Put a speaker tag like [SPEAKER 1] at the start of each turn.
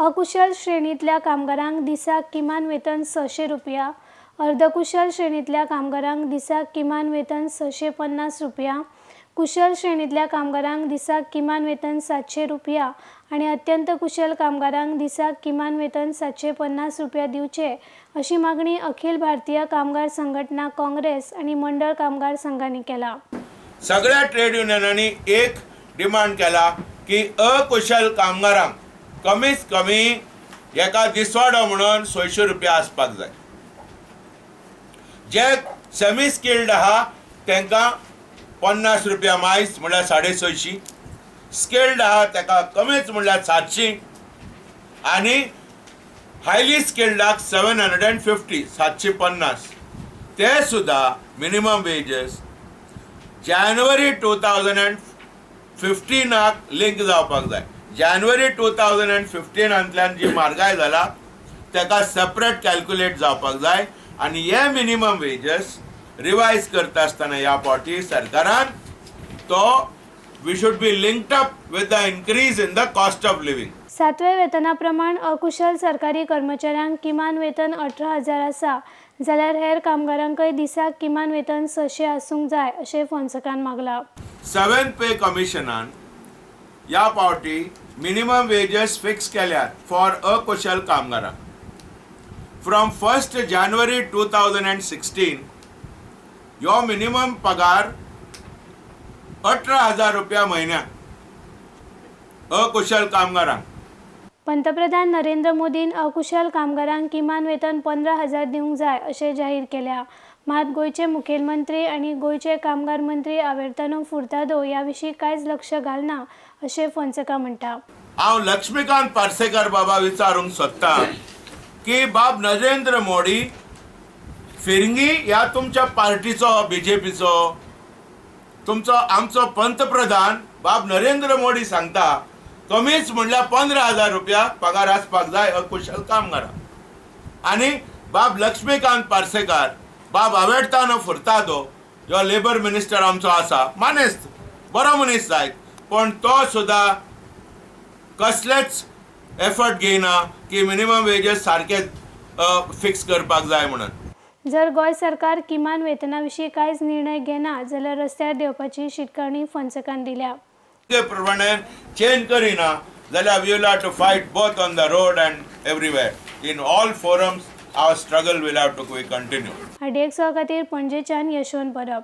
[SPEAKER 1] अकुशल श्रेणींतल्या कामगारांक दिसाक किमान वेतन 600 रुपया, अर्धकुशल श्रेणींतल्या कामगारांक दिसाक किमान वेतन 650 रुपया, कुशल श्रेणींतल्या कामगारांक दिसाक किमान वेतन 700 रुपया आनी अत्यंत कुशल कामगारांक दिसाक किमान वेतन 750 रुपया दिवचे अशी मागणी अखिल भारतीय कामगार संघटना काँग्रेस आनी मंडळ कामगार संघांनी केला.
[SPEAKER 2] सगळ्या ट्रेड युनियनांनी एक डिमांड केला की अकुशल कामगारांक कमीत कमी एका दिसवाडो म्हणून 600 रुपया आसपाक जाय. जे सेमी स्किल्ड आहा तांकां 50 रुपया मायज, म्हणल्यार 650. स्किल्ड आहा ताका कमीच म्हणल्यार 700 आनी हायली स्किल्डाक 750, 750. ते सुद्दां मिनिमम वेजेस जानेवारी 2015आक लिंक जावपाक जाय. जानेवारी 2015आंतल्यान जी म्हारगाय जाला ताका सेपरेट कॅल्क्युलेट जावपाक जाय आनी हे मिनिमम वेजेस रिवायज करता आसतना ह्या फावटी सरकारान तो we should be linked up with the increase in the cost of living.
[SPEAKER 1] सातव्या वेतना प्रमाण अकुशल सरकारी कर्मचाऱ्यांक किमान वेतन 18,000 आसा जाल्यार हेर कामगारांकय दिसाक किमान वेतन 600 आसूंक जाय अशें फोन्सेकान मागला.
[SPEAKER 2] सेवन पे कमिशनान ह्या फावटी मिनिमम वेजेस फिक्स केल्यात फॉर अकुशल कामगारांक from 1 January 2016. ह्यो मिनिमम पगार 18,000 रुपया म्हयन्याक अकुशल कामगारांक.
[SPEAKER 1] पंतप्रधान नरेंद्र मोदीन अकुशल कामगारांक किमान वेतन 15,000 दिवंक जाय अशें जाहीर केल्या. मात गोंयचे मुखेलमंत्री आनी गोंयचे कामगार मंत्री आवेर्तानो फुर्तादो ह्या विशीं कांयच लक्ष घालना अशें फोन्सेका म्हणटा.
[SPEAKER 2] हांव लक्ष्मीकांत पार्सेकर बाबा विचारूंक सोदतां की बाब नरेंद्र मोदी फिरंगी ह्या तुमच्या पार्टीचो, बीजेपीचो, तुमचो आमचो पंतप्रधान बाब नरेंद्र मोदी सांगता कमीच म्हणल्यार 15,000 रुपया पगार आसपाक जाय अकुशल कामगारांक आनी बाब लक्ष्मीकांत पार्सेकार, बाब आवेर्तानो फुर्तादो ह्यो लेबर मिनिस्टर आमचो आसा, मानेस्त बरो मनीस जायत, पण तो सुद्दां कसलेच एफर्ट घेयना की मिनिमम वेजेस सारके फिक्स करपाक जाय म्हणून.
[SPEAKER 1] जर गोंय सरकार किमान वेतना विशीं कांयच निर्णय घेना जाल्यार रस्त्यार देंवपाची शिटकावणी फोन्सेकान दिल्या.
[SPEAKER 2] ते प्रमाणे चेंज करिना जाल्यार we will have to fight both on the road and everywhere. In all forums our struggle will have to be continue.
[SPEAKER 1] RDX खातीर पणजेच्यान यशवंत परब.